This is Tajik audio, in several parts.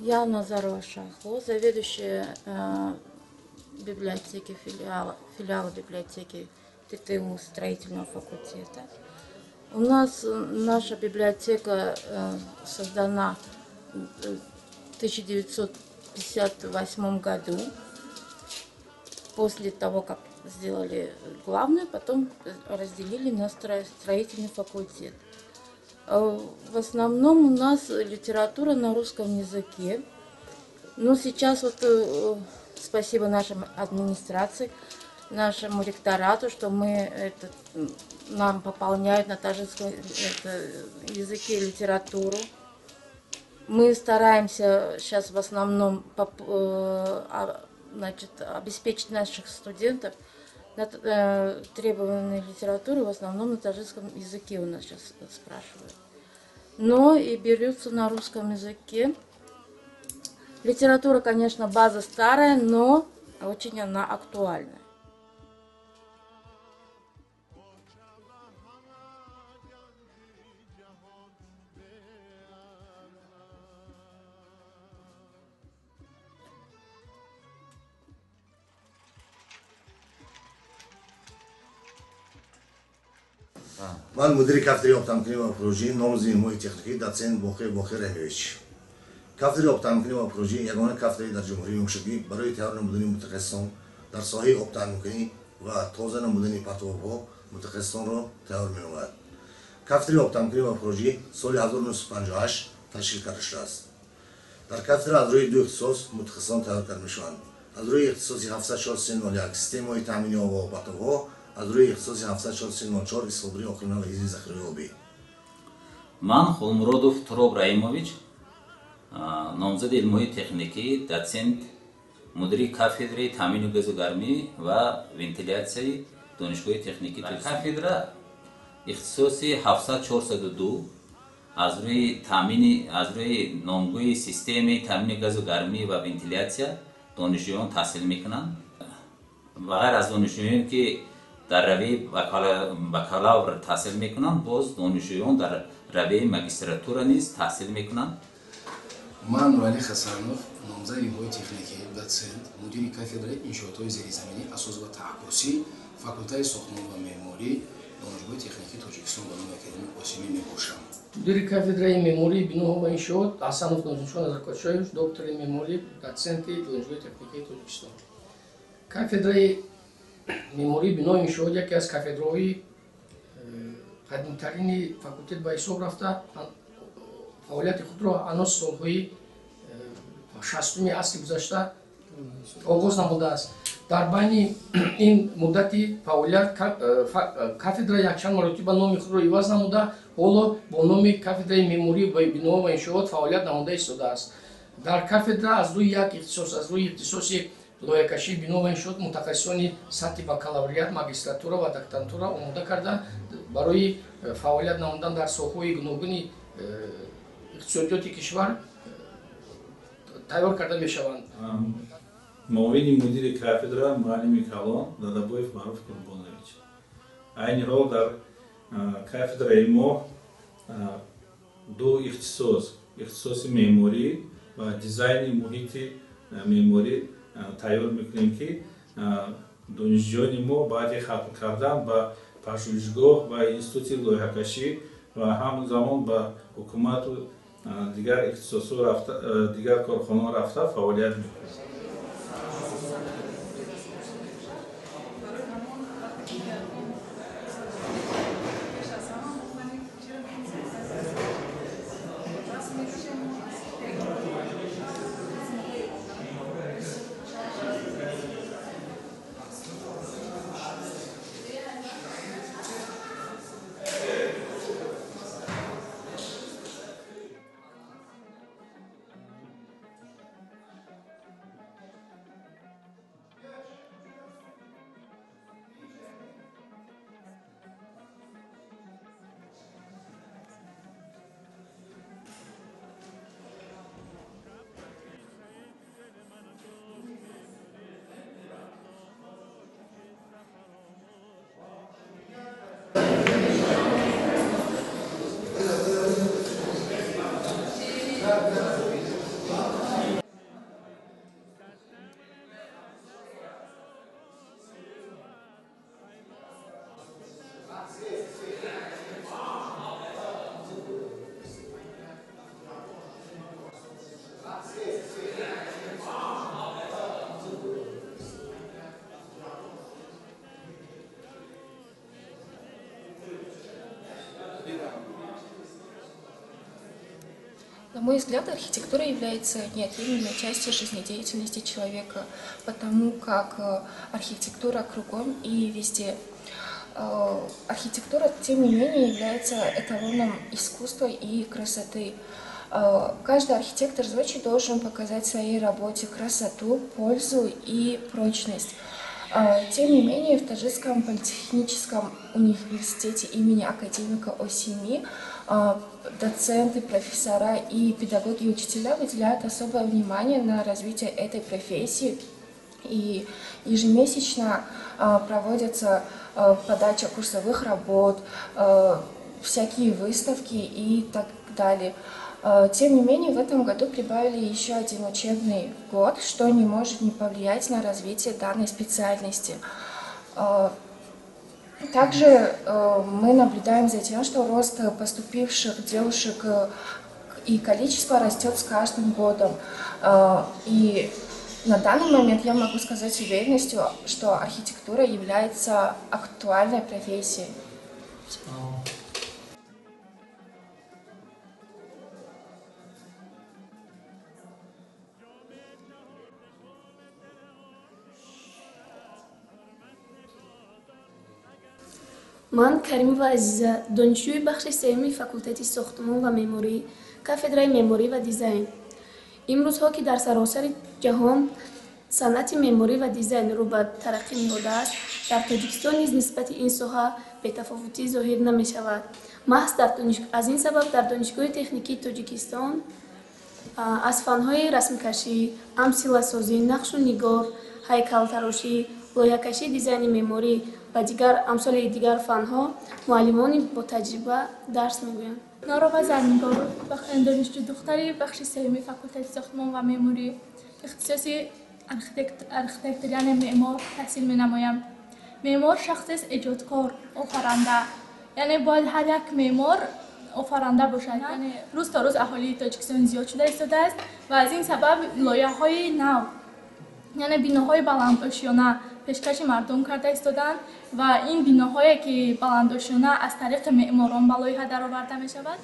Я Назарова Шахло, заведующая библиотеки, филиала библиотеки ТТУ строительного факультета. У нас наша библиотека создана в 1958 году. После того, как сделали главную, потом разделили на строительный факультет. В основном у нас литература на русском языке. Но сейчас вот спасибо нашей администрации, нашему ректорату, что мы нам пополняют на таджикском языке литературу. Мы стараемся сейчас в основном, значит, обеспечить наших студентов требованной литературы в основном на таджикском языке у нас сейчас спрашивают. Но и берутся на русском языке. Литература, конечно, база старая, но очень она актуальна. Ман мудири кафедраи обтаъминкунӣ ва обхурӯҷӣ, номзади илмҳои техникӣ, доцент Боқир Боқир Раҳимович. Кафедраи обтаъминкунӣ ва обхурӯҷӣ ягона кафедраи дар ҷумҳурӣ мебошад, ки барои тайёр намудани мутахассисон дар соҳаи обтаъминкунӣ ва тоза намудани партовобҳо мутахассисонро тайёр менамояд. Кафедраи обтаъминкунӣ ва обхурӯҷӣ соли 1958 ташкил карда шудааст. Дар кафедра аз рӯи ду ихтисос мутахассисон тайёр карда мешаванд. Аз рӯи ихтисоси 74301 системаҳои таъмини об ва партовҳо, аз рӯи ихтисоси 74304 истифодаи оқилона ва ҳифзи захираҳои обӣ. Ман Хулмуродов Туроб Раимович, номзади илмҳои техникӣ, доцент, мудири кафедраи таъмини газу гармӣ ва вентилятсияи Донишгоҳи техникии Тоҷикистон. Кафедра ихтисоси 742 аз рӯи таъмини, аз рӯи номгӯи системаи таъмини газу гармӣ ва вентилятсия донишҷӯён таҳсил мекунанд. Ва ғайр аз донишҷӯён, ки дар равияи бакалавр таҳсил мекунанд, боз донишҷӯён дар равияи магистратура низ таҳсил мекунанд. Ман Нуралӣ Хасанов, номзади илмҳои техникӣ, доцент, мудири кафедраи иншоотҳои зеризаминӣ, асос ва таъккусӣ, факултаи сохтмон ва меъморӣ, Донишгоҳи техникии Тоҷикистон ба номи академик Осимӣ мебошам. Мудири кафедраи меъмории биноҳо ва иншоот Ҳасанов Нозимшон Назаркодшоевич, доктори меъморӣ, доценти Донишгоҳи техникии Тоҷикистон. Кафедраи меъмории бино иншоот яке аз кафедраҳои қадимтарини факултет ба ҳисоб рафта, фаъолияти худро ҳанӯз солҳои 60-уми асри гузашта оғоз намудааст. Дар байни ин муддати фаъолият кафедра якчанд маротиба номи худро иваз намуда, ҳоло бо номи кафедраи меъморӣ ва биноҳо ва иншоот фаъолият намуда истодааст. Дар кафедра аз рӯи як ихтисос, аз рӯи ихтисоси лоиҳакашии бино ва иншоот мутахассисони сатҳи бакалавриат, магистратура ва докторантура омода карда, барои фаъолият намудан дар соҳаҳои гуногуни иқтисодиёти кишвар тайёр карда мешаванд. Муовини мудири кафедра муаллими калон Дадабоев Маъруф Қурбонович. Айни ҳол дар кафедраи мо ду ихтисос, ихтисоси меъморӣ ва дизайни муҳити меъморӣ тайёр мекунем, ки донишҷӯёни мо баъди хатм кардан ба пажӯҳишгоҳ ва институти лоиҳакашӣ Ва ҳамзамон ба ҳукумату дигар ихтисосҳо рафта, дигар корхонаҳо рафта фаъолият мекунад. На мой взгляд, архитектура является неотъемлемой частью жизнедеятельности человека, потому как архитектура кругом и везде. Архитектура, тем не менее, является эталоном искусства и красоты. Каждый архитектор зодчий должен показать в своей работе красоту, пользу и прочность. Тем не менее, в Таджикском политехническом университете имени академика Осими доценты, профессора и педагоги и учителя выделяют особое внимание на развитие этой профессии. И ежемесячно проводятся подача курсовых работ, всякие выставки и так далее. Тем не менее, в этом году прибавили еще один учебный год, что не может не повлиять на развитие данной специальности. Также мы наблюдаем за тем, что рост поступивших девушек и количество растет с каждым годом. И на данный момент я могу сказать с уверенностью, что архитектура является актуальной профессией. Ман Каримова Азиза, донишҷӯи бахши сеюми факултети сохтмон ва меъморӣ, кафедраи меъморӣ ва дизайн. Имрӯзҳо, ки дар саросари ҷаҳон санъати меъморӣ ва дизайн рӯ ба тараққӣ ниҳодааст, дар Тоҷикистон низ нисбати ин соҳа бетафовутӣ зоҳир намешавад. Маҳз аз ин сабаб дар Донишгоҳи техникии Тоҷикистон аз фанҳои расмкашӣ, амсиласозӣ, нақшу нигор, ҳайкалтарошӣ, лоиҳакашӣ, дизайни меъморӣ ва дигар амсоли дигар фанҳо муаллимони ботаҷриба дарс мегӯянд. Норова Зарнигор, донишҷӯ духтари бахши сеюми факултети сохтмон ва меъморӣ, ихтисоси архитектор, яъне меъмор таҳсил менамоям. Меъмор шахсест эҷодкор, офаранда, яъне бояд ҳар як меъмор офаранда бошад. Яъне рӯз то рӯз аҳолии Тоҷикистон зиёд шуда истодааст ва аз ин сабаб лоиҳаҳои нав, яъне биноҳои баландошёна пешкаши мардум карда истоданд ва ин биноҳое ки баландошёна аз тариқи меъморон ба лоиҳа дароварда мешавад.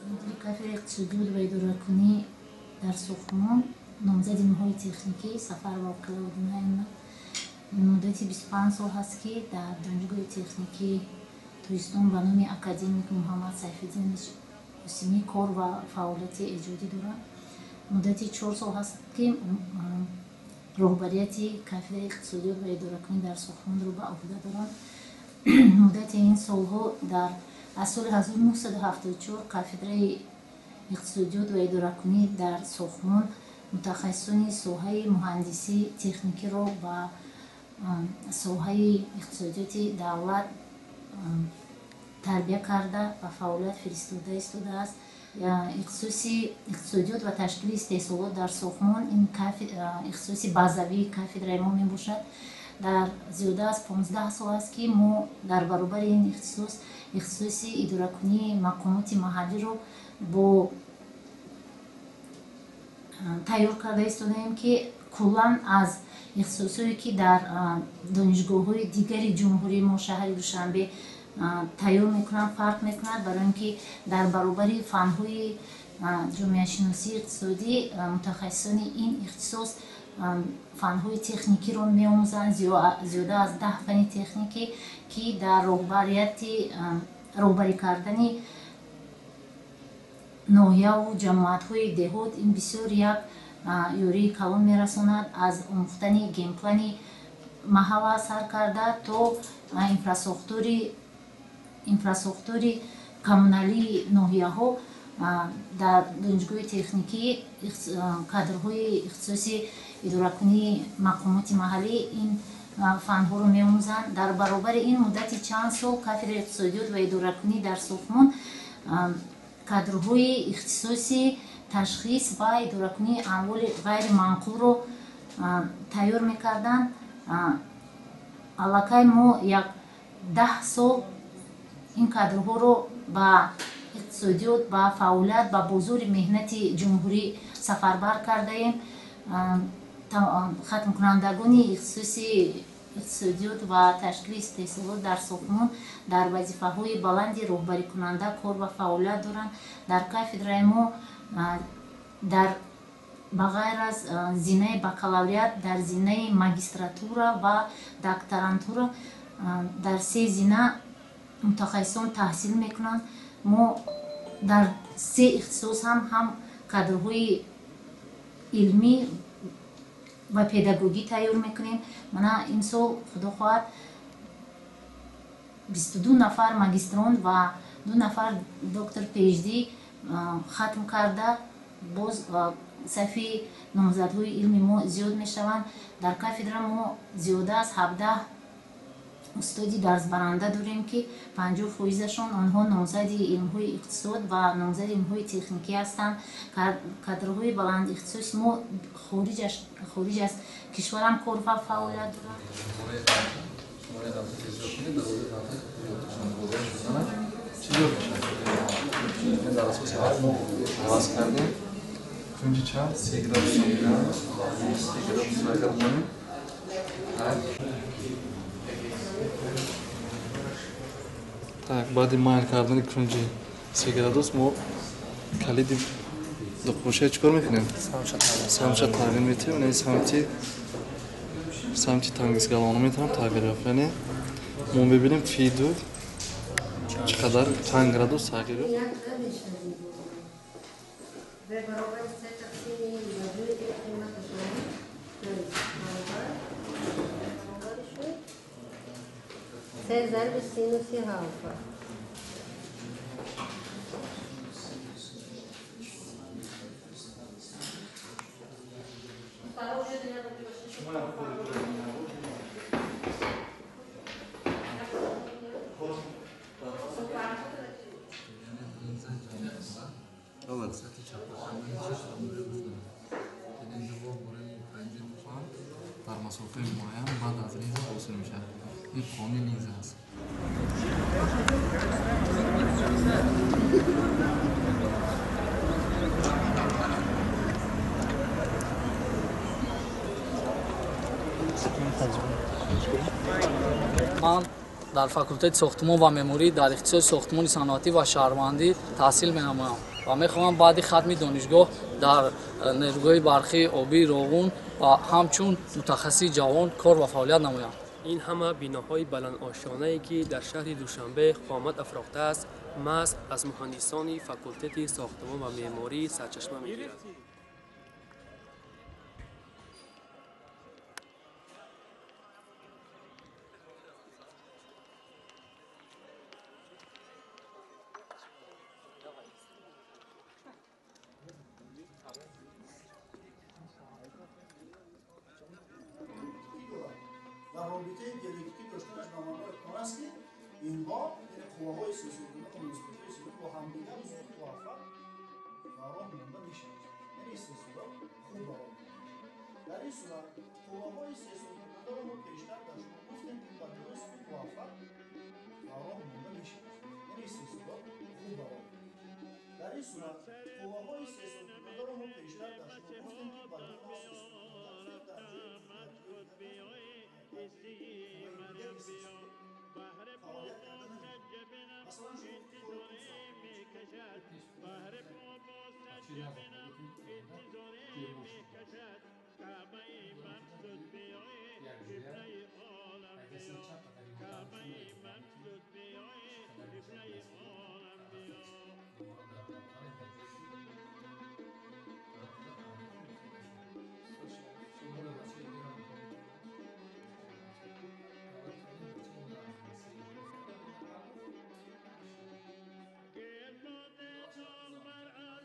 Мудири кафедраи иқтисодиёт ва идоракунӣ дар сохтмон, номзади илмҳои техникӣ Сафарова Оқила Одинаевна. Муддати 25 сол ҳаст, ки дар Донишгоҳи техникии Тоҷикистон ба номи академик Муҳаммад Сайфиддинович Осимӣ кор ва фаъолияти эҷодӣ дорад. Муддати 4 сол ҳаст, ки роҳбарияти кафедраи иқтисодиёт ва идоракунӣ дар сохтмонро ба ӯҳда дорад. Муддати ин солҳо аз соли 1974 кафедраи иқтисодиёт ва идоракунӣ дар сохтмон мутахассисони соҳаи муҳандисӣ техникиро ба соҳаи иқтисодиёти давлат тарбия карда ба фаъолият фиристода истодааст. Ихтисоси иқтисодиёт ва ташкили истеҳсолот дар сохтмон ин ихтисоси базавии кафедраи мо мебошад. Дар зиёда аз 15 сол аст, ки мо дар баробари ин ихтисос ихтисоси идоракунии мақомоти маҳаллиро бо тайёр карда истодаем, ки куллан аз ихтисосҳое, ки дар донишгоҳҳои дигари ҷумҳурии мо, шаҳри Душанбе тайёр мекунанд, фарқ мекунад, барои ин ки дар баробари фанҳои ҷомеашиносии иқтисодӣ мутахассисони ин ихтисос фанҳои техникиро меомӯзанд, зиёда аз 10 фани техникӣ, ки дар роҳбарӣ кардани ноҳияву ҷамоатҳои деҳот ин бисёр як ёрии калон мерасонад. Аз омӯхтани генплани маҳалла сар карда то инфрасохтори коммуналии ноҳияҳо дар донишгоҳи техникӣ кадрҳои ихтисоси идоракунии мақомоти маҳаллӣ ин фанҳоро меомӯзанд. Дар баробари ин муддати чанд сол кафедраи иқтисодиёт ва идоракунӣ дар сохтмон кадрҳои ихтисоси ташхис ва идоракунии амволи ғайриманқулро тайёр мекарданд. Аллакай мо як 10 сол ин кадрҳоро ба иқтисодиёт, ба фаъолият, ба бозори меҳнати ҷумҳурӣ сафарбар кардаем. Хатмкунандагони ихтисоси иқтисодиёт ва ташкили истеҳсолот дар сохтмон дар вазифаҳои баланди роҳбарикунанда кор ва фаъолият доранд. Дар кафедраи мо дар ба ғайр аз зинаи бакалавриат дар зинаи магистратура ва докторантура дар 3 зина мутахассисон таҳсил мекунанд. Мо дар 3 ихтисос ҳам кадрҳои илмӣ ва педагогӣ тайёр мекунем. Мана имсол, худо хоҳад, 22 нафар магистрон ва 2 нафар доктор PhD хатм карда, боз сафи номзадҳои илми мо зиёд мешаванд. Дар кафедра мо зиёда аз 17 устоди дарсбаранда дорем, ки 50%-ашон онҳо номзади илмҳои иқтисод ва номзади илмҳои техникӣ ҳастанд. Кадрҳои баландихтисоси мо хориҷ аз кишварам кор ва фаъолият доранд. Дар асоси ҳар мо иваз кардем. Кунҷи чанд? 3 градус 3 градус агар монем. Так, баъди майл кардани кунҷи 3 градус мо калиди дуқбошия чӣ кор мекунем? Самтша тағйир метиҳем, яъне самти тангисгалонометрам тағйир ёфт. Яъне мо мебинем фи ду чӣ қадар чанд градус тағйир ёфт. ضرب سینوسی آلفا. дар масофаи муайян баъд аз линза ҳосил мешавад. Ин қонуни линза аст. Ман дар факултети сохтмон ва меъморӣ дар ихтисоси сохтмони саноатӣ ва шаҳрвандӣ таҳсил менамоям ва мехоҳам баъди хатми донишгоҳ дар нерӯгоҳи барқии обии Роғун ва ҳамчун мутахассиси ҷавон кор ва фаъолият намоям. Ин ҳама биноҳои баландошёнае, ки дар шаҳри Душанбе қомат афрохтааст, маҳз аз муҳандисони факултети сохтмон ва меъморӣ сарчашма мегирад. ва робитаи диалектикӣ доштанаш ба маънои он аст, ки инҳо, яъне қувваҳои сиёсигуна ва муносибатҳои сиёсӣ бо ҳамдигар зуд муваффақ ба роҳ монда мешаванд, яъне истеҳсолот хуб ба роҳ монда мешавад. Дар ин сурат қувваҳои сиёсигуна истеҳсолкунандаро мо пештар дар шумо гуфтем, ки ба дуруст муваффақ ба роҳ монда мешавад, яъне истеҳсолот хуб ба роҳ. Дар ин сурат қувваҳои истеҳсолкунандаро мо пештар дар шумо гуфтем, ки ба дуруст истеҳсолкунанда дар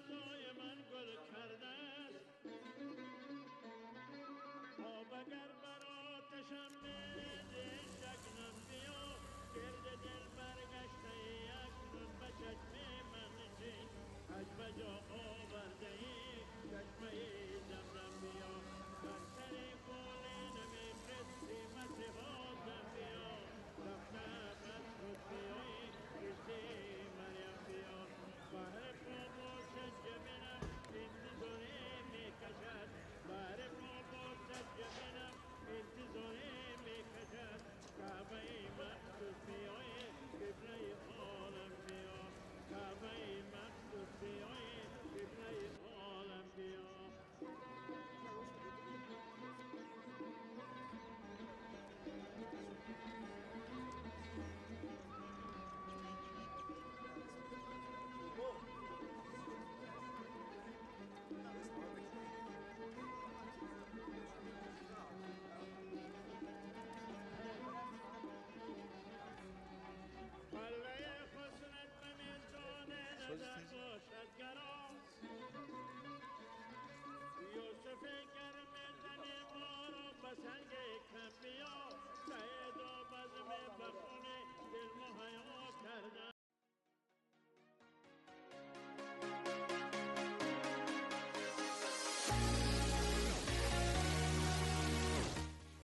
ҷои фаъолият карда наметавонад. Масалан, шумо